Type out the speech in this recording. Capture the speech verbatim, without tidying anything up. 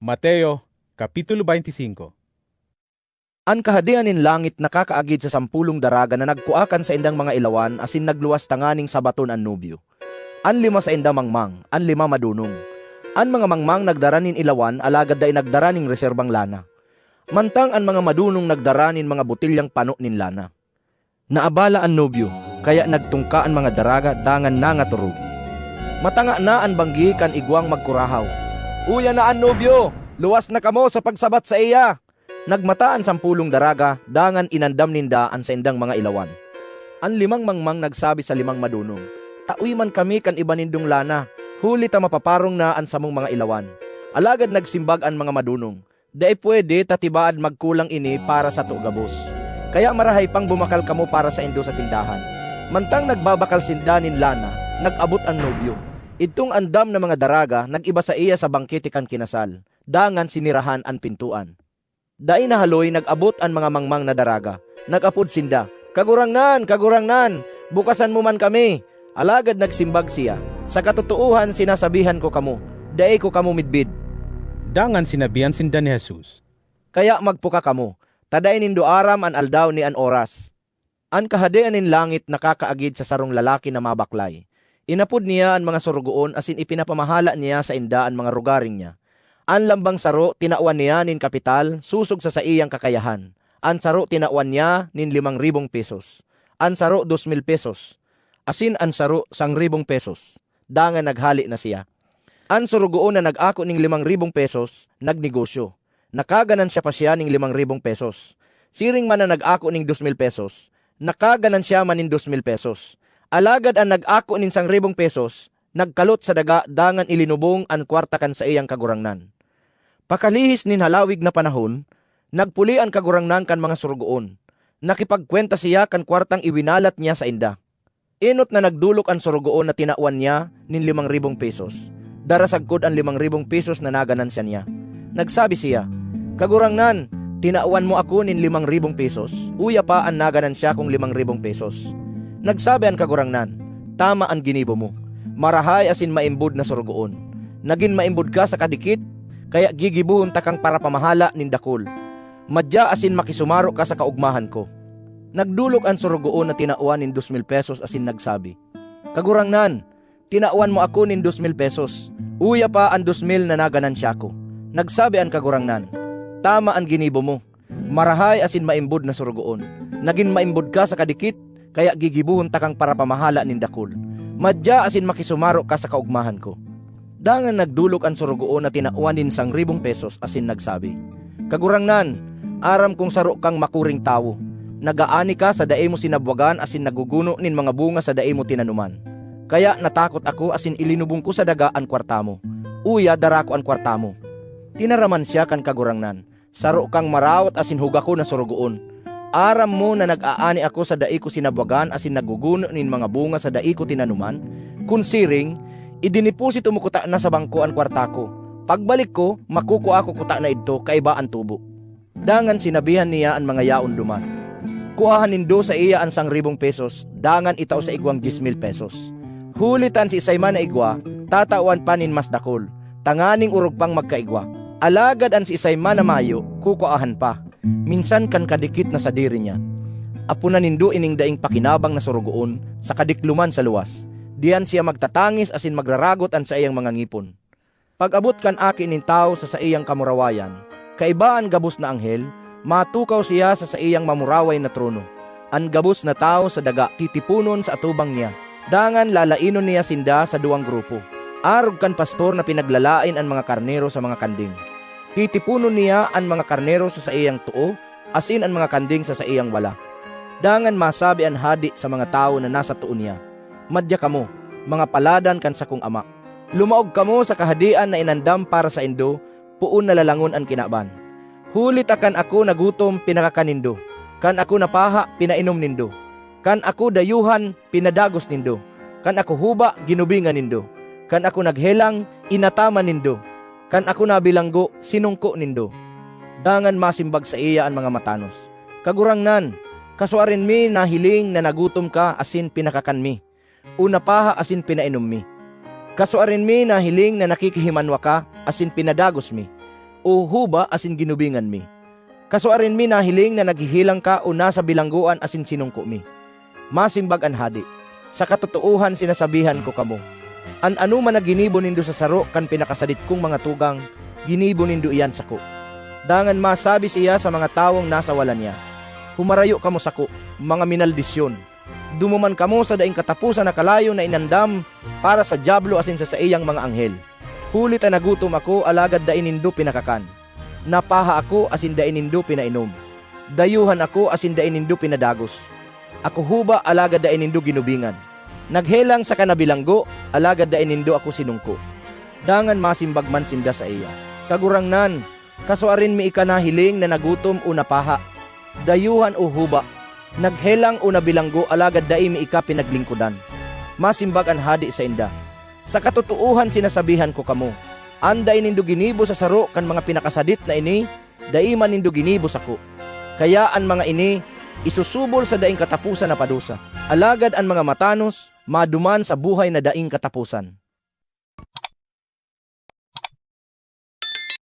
Mateo, Kapitulo twenty-five. An Kahadean nin langit nakakaagid sa sampolong daraga na nagkua kan saindang mga ilawan asin nagluwas tanganing sabaton an nobyo. An lima sainda mangmang, an lima madonong. An mga mangmang nagdara nin ilawan alagad dai nagdara nin reserbang lana. Mantang an mga madonong nagdara nin mga botilyang pano nin lana. Naabala an nobyo, kaya nagtungka an mga daraga dangan nangatorog. Matanga na an banggi kan igwang magkurahaw, "Uya na an nobyo! Luwas na kamo sa pagsabat saiya!" Nagmata an sampolong daraga dangan inandam ninda an saindang mga ilawan. An limang mangmang nagsabi sa limang madonong, "Tawe man kami kan iba nindong lana, huli ta mapaparong na an samong mga ilawan." Alagad nagsimbag an mga madonong, "Dai pwede ta tibaad magkulang ini para sato gabos. Kaya marahay pang bumakal kamo para saindo sa tindahan." Mantang nagbabakal sinda nin lana, nag-abot an nobyo. Idtong andam na mga daraga nag-iba saiya sa bangkete kan kinasal, dangan sinerahan an pintoan. Dai nahaloy nag-abot an mga mangmang na daraga. Nag-apod sinda, "Kagurangnan! Kagurangnan! Bukasan mo man kami!" Alagad nagsimbag siya, "Sa katotoohan sinasabihan ko kamo, dai ko kamo midbid." Dangan sinabihan sinda ni Jesus, "Kaya magpuka kamo, ta dai nindo aram an aldaw ni an oras." An Kahadean nin langit nakakaagid sa sarong lalaki na mabaklay. Inapod niya an mga sorogoon asin ipinapamahala niya sainda an mga rogaring niya. An lambang saro tinawan niya nin kapital sosog sa saiyang kakayahan. An saro tinawan niya nin limang ribong pesos, an saro dos mil pesos, asin an saro sangribong pesos. Dangan naghale na siya. An sorogoon na nag-ako nin limang ribong pesos, nagnegosyo. Nakaganansya pa siya nin limang ribong pesos. Siring man an nag-ako nin dos mil pesos, nakaganansya man nin dos mil pesos. Alagad an nag-ako nin sangribong pesos, nagkalot sa daga dangan ilinubong an kwarta kan saiyang kagurangnan. Pakalihis nin halawig na panahon, nagpuli an kagurangnan kan mga sorogoon. Nakipagkwenta siya kan kwartang iwinalat niya sainda. Enot na nagdolok an sorogoon na tinawan niya nin limang ribong pesos. Dara sagkod an limang ribong pesos na naganansya niya. Nagsabi siya, "Kagurangnan, tinawan mo ako nin limang ribong pesos, uya pa an naganansya kong limang ribong pesos." Nagsabi an kagurangnan, "Tama an ginibo mo, marahay asin maimbod na sorogoon. Nagin maimbod ka sa kadikit, kaya gigibohon ta kang parapamahala nin dakul. Madya asin makisumaro ka sa kaogmahan ko." Nagdolok an sorogoon na tinawan nin dos mil pesos asin nagsabi, "Kagurangnan, tinawan mo ako nin dos mil pesos, uya pa an dos mil na naganansya ko." Nagsabi an kagurangnan, "Tama an ginibo mo, marahay asin maimbod na sorogoon. Nagin maimbod ka sa kadikit, kaya gigibohon ta kang parapamahala nin dakul. Madya asin makisumaro ka sa kaogmahan ko." Dangan nagdolok an sorogoon na tinawan nin sangribong pesos asin nagsabi, "Kagurangnan, aram kong saro kang makuring tawo. Nag-aani ka sa dai mo sinabwagan asin naguguno nin mga bunga sa dai mo tinanuman. Kaya natakot ako asin ilinubong ko sa daga an kwarta mo. Uya, dara ko an kwarta mo." Tinaraman siya kan kagurangnan, "Saro kang marawot asin hugakon na sorogoon. Aram mo na nag-aani ako sa dai ko sinabwagan asin nagguguno nin mga bunga sa dai ko tinanuman? Kun siring, idiniposito mo kutana sa bangko an kwarta ko. Pagbalik ko, makukua ko kutana idto kaiba an tubo." Dangan sinabihan niya an mga yaon duman, "Kuaha nindo saiya an sangribong pesos, dangan itao sa igwang dyes mil pesos. Huli ta an siisay man na igwa, tatawan pa nin mas dakul, tanganing orog pang magkaigwa. Alagad an siisay man na mayo, kukuahan pa, minsan kan kadikit na sadiri niya. Aponan nindo ining daing pakinabang na sorogoon sa kadikloman sa luwas. Diyan siya magtatangis asin magraragot an saiyang mga ngipon. Pag-abot kan Aki nin Tawo sa saiyang kamurawayan, kaiba an gabos na anghel, matukaw siya sa saiyang mamuraway na trono. An gabos na tawo sa daga titiponon sa atubang niya, dangan lalainon niya sinda sa duwang grupo. Arog kan pastor na pinaglalaen an mga karnero sa mga kanding, titiponon niya an mga karnero sa saiyang too asin an mga kanding sa saiyang wala. Dangan masabi an hade sa mga tawo na nasa too niya, "Madya kamo, mga paladan kan sakong Ama. Lumaog kamo sa kahadean na inandam para saindo poon na lalangon an kinaban. Huli ta kan ako nagutom, pinakakan nindo. Kan ako napaha, pinainom nindo. Kan ako dayuhan, pinadagos nindo. Kan ako huba, ginubingan nindo. Kan ako naghelang, inataman nindo. Kan ako nabilanggo, sinungko nindo." Dangan masimbag saiya an mga matanos, "Kagurangnan, kasuarin mi nahiling na nagutom ka asin pinakakan mi, o napaha asin pinainom mi? Kasuarin mi nahiling na nakikihimanwa ka asin pinadagos mi? o huba asin ginubingan mi. Kasuarin mi nahiling na naghehelang ka o nasa bilanggoan asin sinungko mi. Masimbag an hade, "Sa katotoohan sinasabihan ko kamo, an anoman na ginibo nindo sa saro kan pinakasadit kong mga tugang, ginibo nindo iyan sako." Dangan masabi siya sa mga tawong nasa wala niya, "Humarayo kamo sako, mga minaldisyon! Dumuman kamo sa daing kataposan na kalayo na inandam para sa Diablo asin sa saiyang mga anghel. Huli ta nagutom ako, alagad dai nindo pinakakan. Napaha ako, asin dai nindo pinainom. Dayuhan ako, asin dai nindo pinadagos. Ako huba, alagad dai nindo ginubingan. Naghelang saka nabilanggo, alagad dai nindo ako sinungko." Dangan masimbag man sinda saiya, "Kagurangnan, kasuarin mi ika nahiling na nagutom o napaha, dayuhan o huba, naghelang o nabilanggo, alagad dai mi ika pinaglingkodan." Masimbag an hade sainda, "Sa katotoohan sinasabihan ko kamo, an dai nindo ginibo sa saro kan mga pinakasadit na ini, dai man nindo ginibo sako. Kaya an mga ini isusubol sa daing kataposan na padusa, alagad an mga matanos maduman sa buhay na daing kataposan."